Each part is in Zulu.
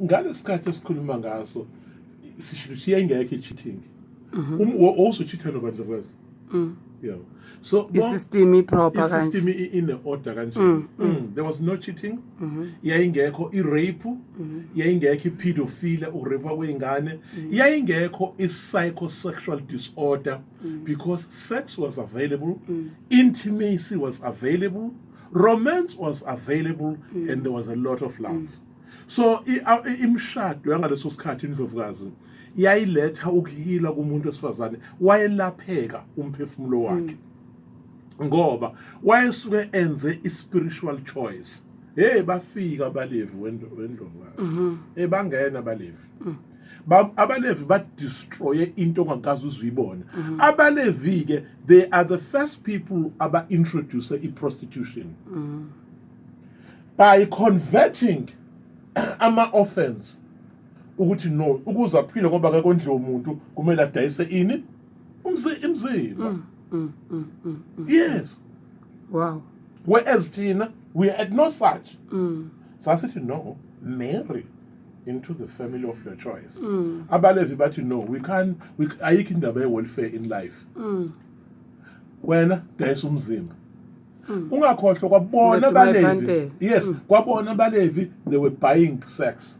Ngalesikhathi esikhuluma ngaso, sisho ukuthi yayingekho i-cheating. Owusucheatha nobandlovukazi, yeah, so I-system i-proper kanje. I-system ine-order kanje. There was no cheating, yayingekho i-rape, yayingekho i-pedophilia, ukurepwa kwey'ngane, yayingekho i-psychosexual disorder, because sex was available, intimacy was available, romance was available, and there was a lot of love. So imishado yangaleso sikhathi, indlovukazi, yayiletha ukuhila kumuntu wesifazane, wayelapheka umphefumulo wakhe ngoba wayesuke enze i-spiritual choice. Hey, bafika abaLevi, wendlovukazi, hey, bangena abaLevi. AbaLevi badestroye into ongakaze uzuyibona. AbaLevi ke, they are the first people aba introduce i-prostitution by converting ama orphans ukuthi no, ukuze aphile, ngoba akekho ondliwe umuntu, kumele adayise ini, imzimba. Yes. Whereas thina, we had no such. Sasithi no, marry into the family of your choice. AbaLevi bathi no, we can't, we ayikho indaba ye-welfare in life. Wena dayisa umzimba. Ungakhohlwa kwabona Ndoda abaLevi. uyayiphantela. Yes, kwabona abaLevi, they were buying sex.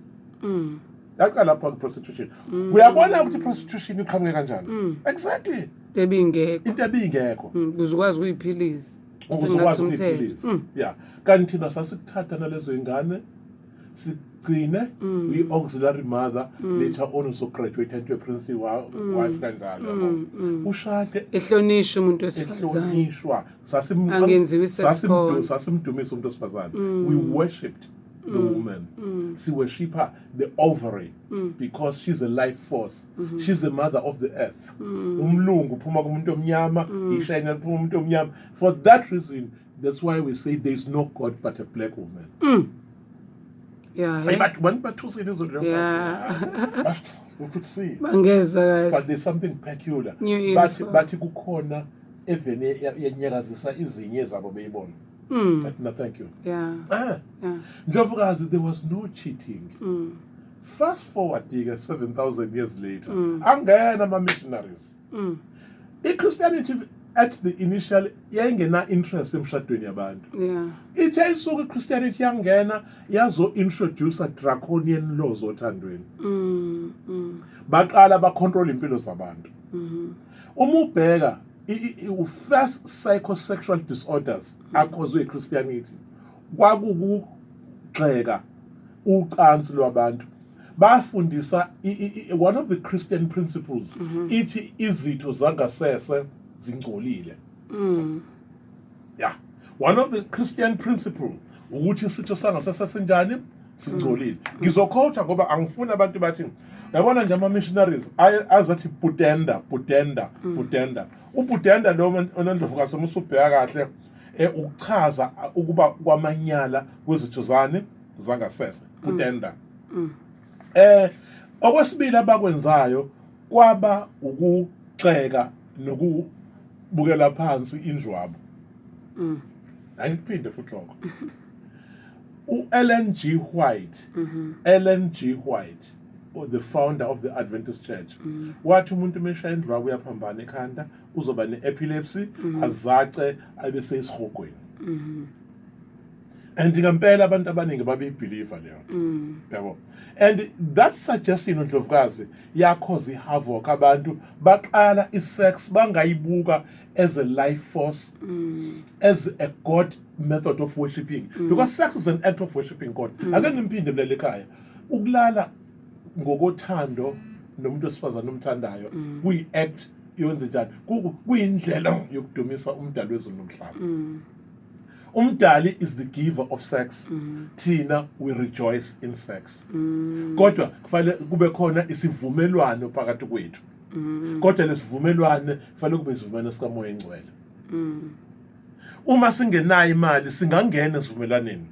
Yaqala lapha prostitution. Uyabona ukuthi prostitution iqhamuke kanjani? Exactly. Ebingekho. Into ebingekho. Ukuze ukwazi ukuyiphilisa. Ukuze Sengathi ukwazi umthetho. ukuyiphilisa, yeah. Kanti thina sasikuthatha nalezo ingane, sigcine uyi-auxiliary mother, later on uzograduate into a principal wife kanjalo, yabo, ushade. Ehlonishwa umuntu wesifazane. Ehlonishwa. Angenziwa i-sex porn. Sasimdumisa umuntu wesifazane. We worshipped the woman. Siworshipa the ovary because she's a life force, she's the mother of the earth. Umlungu uphuma kumuntu omnyama, ishayina liphuma kumuntu omnyama. For that reason, that's why we say there's no god but a black woman. Hayi, bathi bantu bathusile izolo. We could see. Bangeza kahle. But there's something peculiar. New Bathi info. bathi kukhona evene yenyakazisa izinye zabo beyibona. But no, thank you. Ah. Ndlovukazi, there was no cheating. Fast forward ke 7000 years later, angena ama missionaries. I-Christianity at the initial yayingena interest emshadweni yabantu. Ithe isuka i-Christianity yangena, yazo introduce draconian laws othandweni. Baqala bacontrol impilo zabantu. Uma ubheka first psychosexual disorders acauswe i-Christianity, kwakukugxeka ucansi lwabantu. Bafundisa one of the Christian principles ithi izitho zangasese zingcolile. Yeah, one of the Christian principle ukuthi isitho sangasese sinjani? Singcolile. Ngizoquota ngoba angifuni abantu bathi, yabona nje, ama-missionaries azathi pudenda, pudenda, pudenda. Upudenda lo, onandlovukazi, uma usubheka kahle, ukuchaza ukuba kwamanyala kwezitho zani zangasese, pudenda. Okwesibili abakwenzayo kwaba ukugxeka nokubukela phansi indlwabo. Angiphinde futhi lokho. U-Ellen G White, Ellen G White, or the founder of the Adventist Church, wathi umuntu meshaya indlwabo uyaphambana ekhanda, uzoba ne-epilepsy, azace, abe seyisihogweni. And ngempela abantu abaningi babeyibelieve leyo, yabo. And that suggestion, ndlovukazi, yacause ihavoc. Abantu baqala isex bangayibuka as a life force, as a god method of worshiping, because sex is an act of worshiping God. Ake ngimphinde mina lekhaya, ukulala ngokothando nomuntu wesifazane omthandayo kuyi-act yokwenze njani? Kuyindlela yokudumisa umdali wezulu nomhlaba. Umdali is the giver of sex. Thina we rejoice in sex, kodwa kufanele kube khona isivumelwano phakathi kwethu, kodwa lesivumelwano kufanele kube isivumelwano sikaMoya Engcwele. Uma singenayo imali, singangena esivumelwaneni.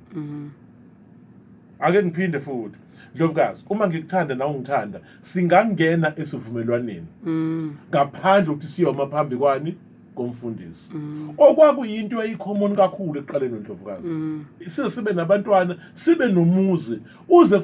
Ake ngiphinde futhi, Ndlovukazi, uma ngikuthanda nawe ungithanda, singangena esivumelwaneni ngaphandle ukuthi siyoma phambi kwani, komfundisi, okwakuyinto eyicommon kakhulu ekuqaleni, Ndlovukazi. Size sibe nabantwana, sibe nomuzi, uze